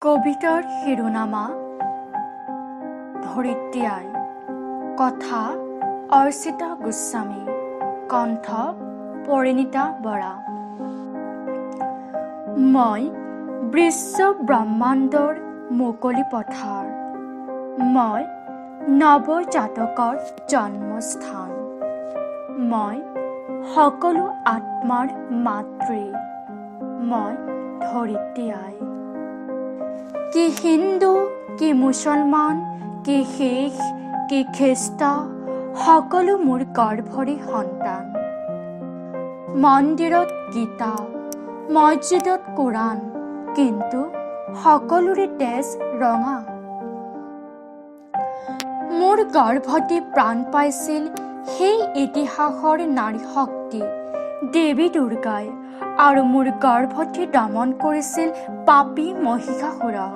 কবিতাৰ শিৰোনামা ধৰিত্ৰী আই। কথা অৰ্চিতা গোস্বামী, কণ্ঠ পৰিণীতা বৰা। মই বিশ্ব ব্ৰহ্মাণ্ডৰ মুকলি পথাৰ, মই নৱজাতকৰ জন্মস্থান, মই সকলো আত্মাৰ মাতৃ, মই ধৰিত্ৰী আই। কি হিন্দু, কি মুছলমান, কি শিখ, কি খ্ৰীষ্ট, সকলো মোৰ গৰ্ভৰে সন্তান। মন্দিৰত গীতা, মছজিদত কোৰাণ, কিন্তু সকলোৰে তেজ ৰঙা। মোৰ গৰ্ভতে প্ৰাণ পাইছিল সেই ইতিহাসৰ নাৰী শক্তি দেৱী দুৰ্গাই, আৰু মোৰ গৰ্ভতে দমন কৰিছিল পাপী মহিষাসুৰক।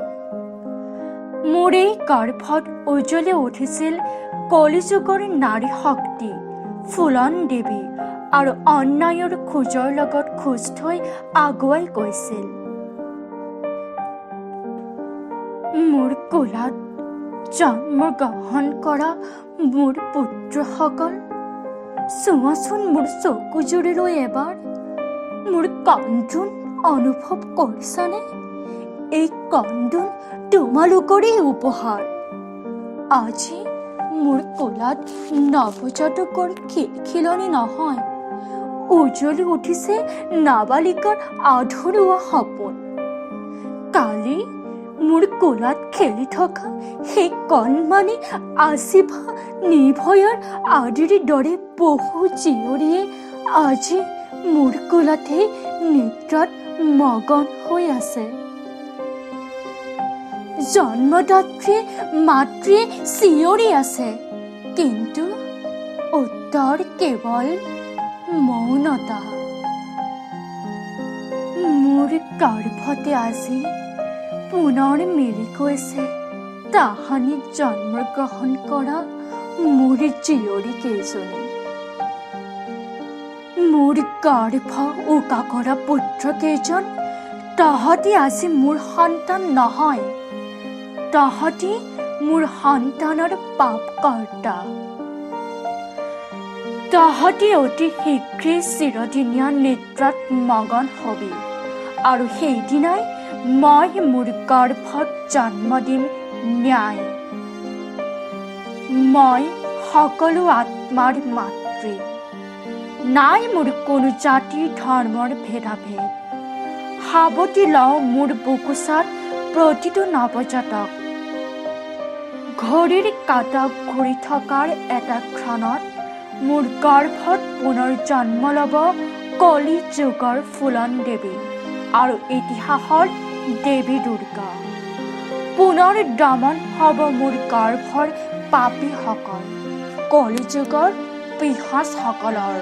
মোৰ এই গৰ্ভত উজ্বলি উঠিছিল কলিযুগৰ নাৰী শক্তি ফুলন দেৱী, আৰু অন্যায়ৰ খোজৰ লগত খোজ থৈ আগুৱাই গৈছিল। মোৰ কোলাত জন্মগ্ৰহণ কৰা মোৰ পুত্ৰসকল, চোৱাচোন মোৰ চকুজুৰিলৈ এবাৰ। মোৰ কান্দোন অনুভৱ কৰিছানে? এই কান্দোন তোমালোকৰেই উপহাৰ। আজি মোৰ কোলাত নৱজাতকৰ খিলখিলনি নহয়, উজ্বলি উঠিছে নাবালিকাৰ আধৰুৱা সপোন। কালি মোৰ কোলাত খেলি থকা সেই কণমানি আছিফা, নিৰ্ভয়াৰ আদিৰ দৰে বহু জীয়ৰীয়ে আজি মোৰ কোলাতে নিদ্ৰাত মগন হৈ আছে। জন্মদাত্ৰীয়ে মাতৃয়ে চিঞৰি আছে, কিন্তু উত্তৰ কেৱল মৌনতা। মোৰ গৰ্ভতে আজি পুনৰ মিলি গৈছে তাহানিত জন্মগ্ৰহণ কৰা মোৰ জীয়ৰী কেইজনী। মোৰ গৰ্ভ উকা কৰা পুত্ৰ কেইজন, তহঁতি আজি মোৰ সন্তান নহয়, তহঁতি মোৰ সন্তানৰ পাপকৰ্তা। তহঁতি অতি শীঘ্ৰেই চিৰদিনীয়া নিদ্ৰাত মগন হবি, আৰু সেইদিনাই মই মোৰ গৰ্ভত জন্ম দিম ন্যায়। মই সকলো আত্মাৰ মাতৃ, নাই মোৰ কোনো জাতি ধৰ্মৰ ভেদাভেদ। সাৱটি লওঁ মোৰ বুকুচাত প্ৰতিটো নৱজাতক। ঘড়ীৰ কাঁটা ঘূৰি থকাৰ এটা ক্ষণত মোৰ গৰ্ভত পুনৰ জন্ম ল'ব কলি যুগৰ ফুলন দেৱী আৰু ইতিহাসৰ দেৱী দুৰ্গা। পুনৰ দমন হ'ব মোৰ গৰ্ভৰ পাপীসকল, কলিযুগৰ পিশাচসকলৰ।